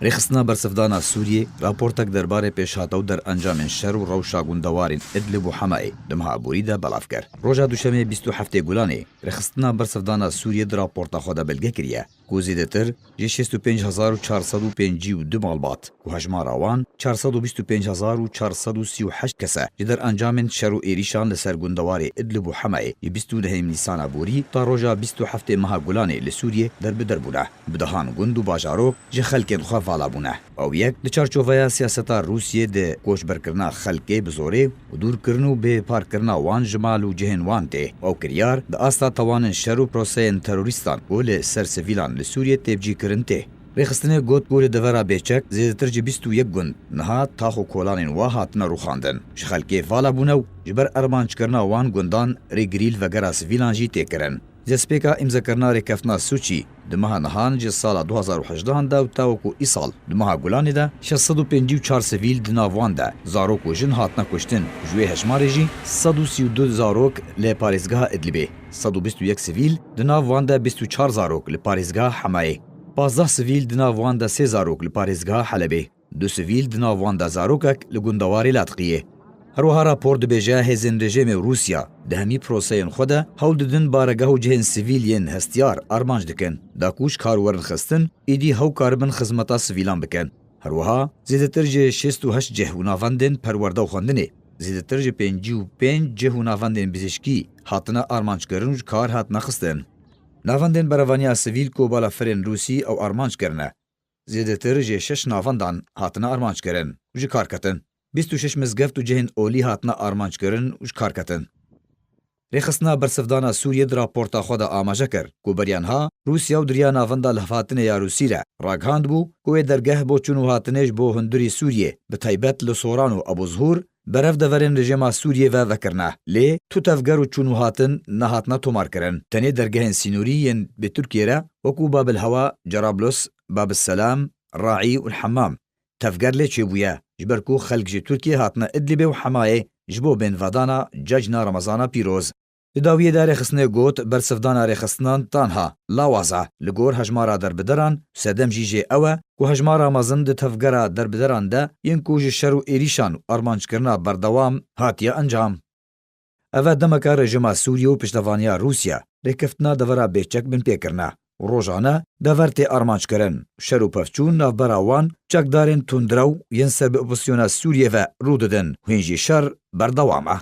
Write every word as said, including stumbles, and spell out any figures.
Rêxistina Bersivdana Sûriyê raportek derbarê pêşhate û derencamên şer û rewşa gundewarên Idlib û Hemayê di meha aborî de belav kir. Roja Duşemê bîst û heftê Gulanê, Rêxistina Bersivdana Sûriyê di raporta xwe de belge kiriye ku zêdetir ji şêst û pênc hezar û çar sed û pêncî û du malbat û hejmara wan çar sed û bîst û pênc hezar û çar sed û sî û heşt kes e ji derencamên şer û êrîşan li ser gundewarê Idlib û Hemayê ji bîst û nehê Nîsana borî ta roja bîst û heftê meha Gulanê li Sûriyê derbider bûne. Bi dehan gund û bajarok ji xelkên xwe vala bûne. Ew yek di çarçoveya siyaseta Rûsiyê de koçberkirina xelkê bi zorê û dûrkirin û bêparkirina wan ji mal û cihên wan tê. Ew kiryar di asta tawanên şer û proseyên terorîstan ku li ser sivîlan li Sûriyê têbcîkirin tê. Rêxistinê got ku li devera bêçek zêdetir ji bîst û yek gund niha tax û kolanên wa hatine rûxandin. Ji xelkê vala bûne û ji ber armanckirina wan gundan rêgirî li vegera sivîlan jî tê kirin. Destpêka îmzekirina rêkeftina Sûçî di meha nihan ji sala du hezar û hejdehan de û ta wekû îsal di meha Gulanê de şeş sed û pêncî û çar sivîl di nav wan de zarok û jin hatine kuştin. Ji wê hejmarê jî sed û sî û du zarok li parêzgeha Idlibê, sed û bîst û yek sivîl di nav wan de bîst û çar zarok li parêzgeha Hemayê, pazdeh sivîl di nav wan de sê zarok li parêzgeha Helebê. Du sivîl di nav wan de zarokek li gundewarê Latqiyê. Her wiha rapor dibêje hêzên rejîmê û Rûsya di hemî proseyên xwe de hewl didin baregeh û cihên sivîl yên hestiyar armanc dikin, da ku ji kar werin xistin, êdî hew karibin xizmeta sivîlan bikin. Her wiha zêdetir ji şêst û heşt cih û navendên perwerde û xwendinê, zêdetir ji pêncî û pênc cih û navendên bizîşkî hatine armanckirin û ji kar hatine xistin. Navendên berevaniya sivîl ku balafirên Rûsî ew armanc kirine, zêdetir ji şeş navendan hatine armanckirin û ji kar ketin. Bîst û şeş mizgeft û cihên olî hatine armanckirin û ji kar ketin. Rêxistina Bersivdana Sûriyê di raporta xwe de amaje kir ku beriya niha Rûsya û di riya Navenda Lihevhatinê ya Rûsî re ragihandibû ku wê dergeh bo çûn û hatinê ji bo hundirî Sûriyê, bi taybet li Soran û Ebûzhûr, berev deverên rejîma Sûriyê ve vekirine. Lê tu tevger û çûn û hatin nehatine tomarkirin. Tenê dergehên sînorî yên bi Tirkiyê re wekû Babil Hewa, Cerablus, Babil Selam, Raî û Hemam tevger lê çêbûye, ji ber ku xelk ji Tirkiyê hatine Idlibê û Hemayê ji bo bêhnvedana cejna Remezana pîroz. Di dawiyê de rêxistinê got, bersivdana rêxistinan tanha lawaza li gor hejmara derbideran, sedem jî jê ew e ku hejmara mezin di tevgera derbideran de yên ku ji şer û êrîşan û armanckirina berdewam hatiye encam. Ev e demeke rejîma Sûriyê û piştevaniya Rûsya rêkeftina devera bêçek binpê kirine û rojane dever tê armanckirin. Şer û pevçûn navbera wan çekdarên tundrew yên ser bi opozisyona Sûriyê ve rû didin û hîn jî şer berdewam e.